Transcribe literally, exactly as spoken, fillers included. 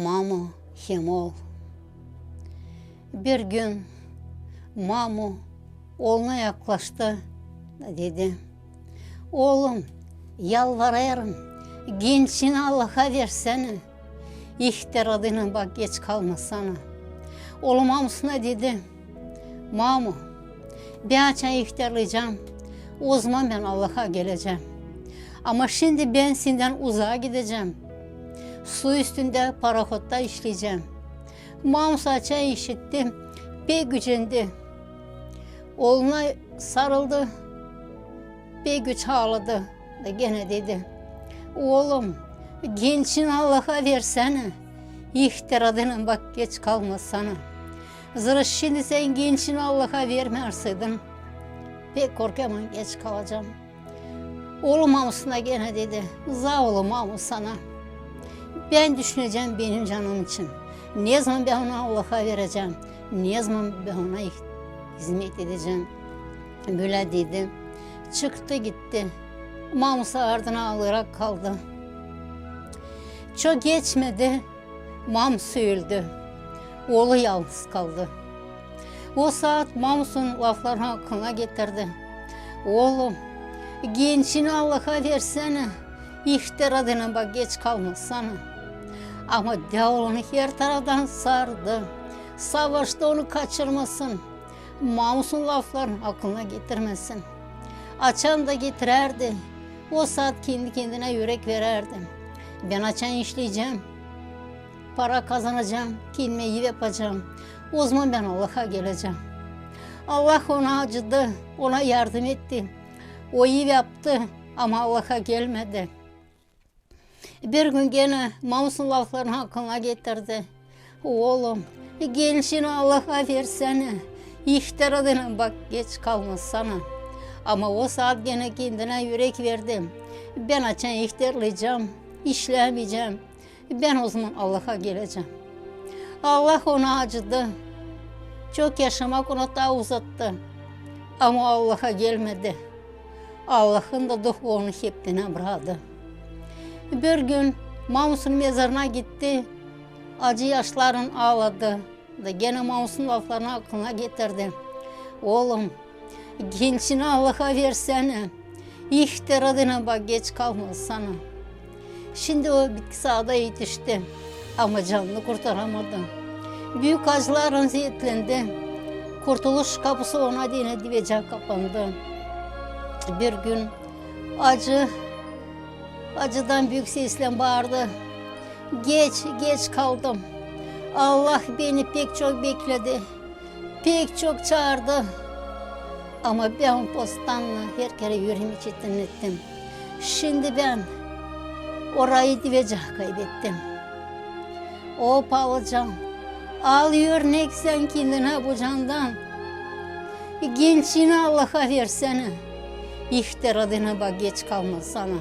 Mamu hem ool. Bir gün mamu ooluna yaklaştı, dedi: "Oolum, yalvarêrım, gençini Allaha versänä, ihtär adıynan, bak, geç kalmasana." Oolu mamusuna dedi: "Mamu, bän açan ihtärleyecäm, ozaman bän Allaha gelecäm. Ama şindi bän sendän uzaa gidecäm. Su üstündä parohodda işleyecäm." Mamusu açan işitti, pek gücendi. Ooluna sarıldı, pek güç aaladı da genä dedi: "Oolum, gençini Allaha versänä, ihtär adıynan, bak, geç kalmasana. Zerä şindi sän gençini Allaha vermärseydin, pek korkêrım, geç kalacam." Oolu mamusuna genä dedi: "Zavallı mamu sana. Bän düşünecäm benim canım için. Nezaman bän onu Allaha verecäm, nezaman bän ona ih-, hizmet edecäm." Bölä dedi. Çıktı, gitti. Mamusu ardına aalayarak kaldı. Çok geçmedi, mamusu öldü. Oolu yalnız kaldı. O saat mamusunun laflarını aklına getirdi: "Oolum, gençini Allaha versänä, ihtär adıynan, bak, geç kalmasana. Ama diaol onu her taraftan sardı, savaştı onu kaçırmasın, mamusunun laflarını aklına getirmesin. Açan da getirärdi, o saat kendi-kendinä ürek verärdi: 'Bän açan işleyecäm, para kazanacam, kendimä ev yapacam, ozaman bän Allaha gelecäm.' Allah ona acıdı, ona yardım etti. O ev yaptı, ama Allaha gelmedi." Bir gün genä mamusunun laflarını aklına getirdi: "Oolum, gençini Allaha versänä, ihtär adıynan, bak, geç kalmasana." Ama o saat genä kendinä ürek verdi: "Bän açan ihtärleyecäm, işlämeyecäm, bän ozaman Allaha gelecäm." Allah ona acıdı. Çok yaşamak ona taa uzattı. Ama o Allaha gelmedi. Allahın da duhu onu hepten bradı. Bir gün mamusunun mezarına gitti, acı yaşların aaladı. Da genä mamusunun laflarını aklına getirdi: "Oolum, gençini Allaha versänä, ihtär adıynan, bak, geç kalmasana." Şindi o bitki saada etişti, ama canını kurtaramadı. Büük acılarlan zeetlendi. Kurtuluş kapusu ona deyni divecää kapandı. Bir gün acı, acıdan büük seslän baardı: "Geç, geç kaldım. Allah beni pek çok bekledi, pek çok çaardı. Ama bän postanna her kerä üreemi çetinnettim. Şindi bän orayı divecää kaybettim." O, paalıcan, al örnek sän kendinä bu candan. Gençini Allaha versänä, ihtär adıynan, bak, geç kalmasana.